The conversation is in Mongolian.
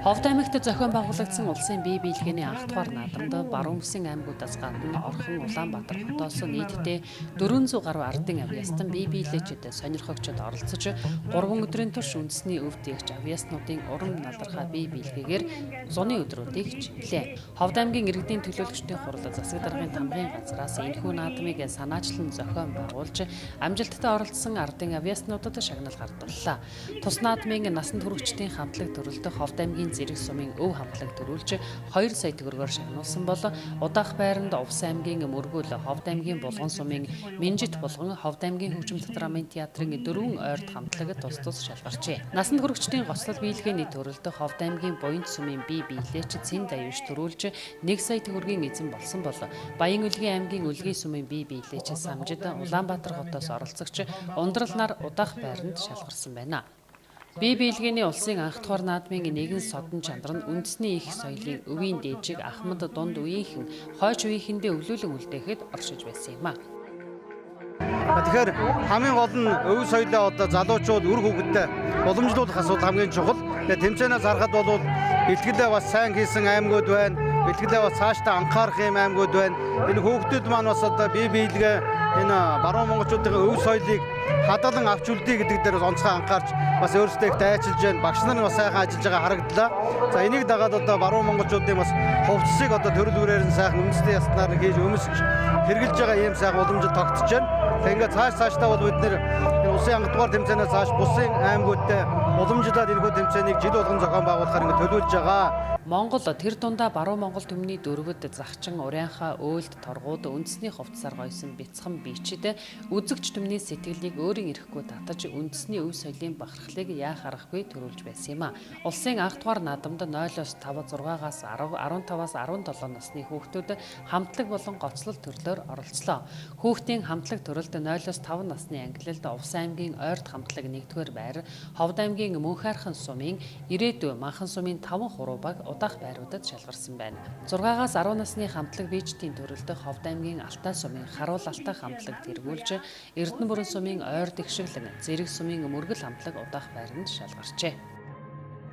Ховд аймагт зохион байгуулагдсан улсын бие биелгээний анх дугаар наадамд Баруун бүсийн аймагуудаас гадна Орхон, Улаанбаатар хотоос нийтдээ 400 гаруй ардын авьяастан бие биелээчид, сонирхогчид оролцож 3 өдрийн турш үндэсний өв дээгч авьяаснуудын урам налархай бие биелгээгээр зуны өдрүүдийг чимлээ. Ховд аймгийн иргэдийн төлөөлөгчдийн хурал засаг даргын тамгын газраас энэхүү наадмыг санаачлан зохион байгуулж амжилттай оролцсон ардын авьяаснуудад шагнал гардаллаа. Тус наадмын насанд хүрэгчдийн хамтлаг төрөлд Ховд аймгийн Зэрэг сумын өв хамтлаг төрүүлж 2 сая төгрөгөөр шагнуулсан бол Удаах байранд Увс аймгийн Мөргөл, Ховд аймгийн Булган сумын Минжит булган, Ховд аймгийн хөгжим драмын театрын дөрвөн ойрд хамтлаг тус тус шалгарчээ. Насанд хүрэгчдийн гоцлол биелгээний төрөлд Ховд аймгийн Буянт сумын бие биелээч Цэн Даюш төрүүлж 1 сая төгрөгийн эзэн болсон бол Баян-Өлгийн аймгийн Өлгийн сумын бие биелээч Самжид, Улаанбаатар хотоос оролцогч Ундрал нар Удаах байранд шалгарсан байна. Бие биелгээний улсын анх дугаар наадмын нэгэн содон чанар нь үндэсний их соёлын өвийн дээжиг Ахмад дунд үеийнхэн хойч үеийнхэндээ өвлүүлэн үлдээхэд оршиж байсан юм а. Тэгэхээр хамгийн гол нь өв соёлоо одоо залуучууд үр хүүхэдтэй уламжлуулах асуудал хамгийн чухал. Тэгээ тэмцээнээс харахад бол бэлтгэлээ бас сайн хийсэн аймагуд байна. Бэлтгэлээ бас цаашдаа анхаарах юм аймагуд байна. Энэ хүүхдүүд маань бас одоо бие биелгээ энэ баруун монголчуудын өв соёлыг хадгалан авч үлдээ гэдэг дээр бас онцгой анхаарч бас өөрсдөө их дайчилж байна. Багш нар нь бас сайхан ажиллаж байгаа харагдлаа. За энийг дагаад одоо баруун монголчуудын бас хувцсыг одоо төрөл бүрээр нь сайхан үндэсний яснаар хийж өмсөж хэрглэж байгаа ийм сайхан уламжлал тогтож байна. Тэг ингээд цаашдаа бол бид нэр энэ улсын анх дугаар тэмцээнээс цааш бусын аймагуудтай уламжлаад энэхүү тэмцээнийг жил болгон зохион байгуулахаар ингээд төлөвлөж байгаа. Монгол тэр дундаа баруун Монгол түмний дөрвөд захчин, урянхаа, өөлд, торгууд үндэсний хувцсаар гойсон бяцхан бичид үзэгч түмний сэтгэлийг өөрийн эрэхгүй татаж үндэсний өв соёлын бахархлыг яах аргагүй төрүүлж байсан юм а. Улсын анх дугаар наадамд 0-оос 5, 6-аас 10, 15-аас 17 насны хүүхдүүд хамтлаг болон гоцлол төрлөөр оролцлоо. Хүүхдийн хамтлаг төрөлд 0-оос 5 насны ангилалд Увс аймгийн Ойрд хамтлаг 1-р байр, Ховд аймгийн Мөнхайрхан сумын Ирээдүй Манхан сумын 5 хуруу баг Удаах байруудад шалгарсан байна. 6-аас 10 насны хамтлаг биежтийн төрөлд Ховд аймгийн Алтай сумын Харуул Алтай хамтлаг тэргүүлж, Эрдэнэбүрэн сумын Ойрд Игшиглэн, Зэрэг сумын Мөргөл хамтлаг Удаах байранд шалгарчээ.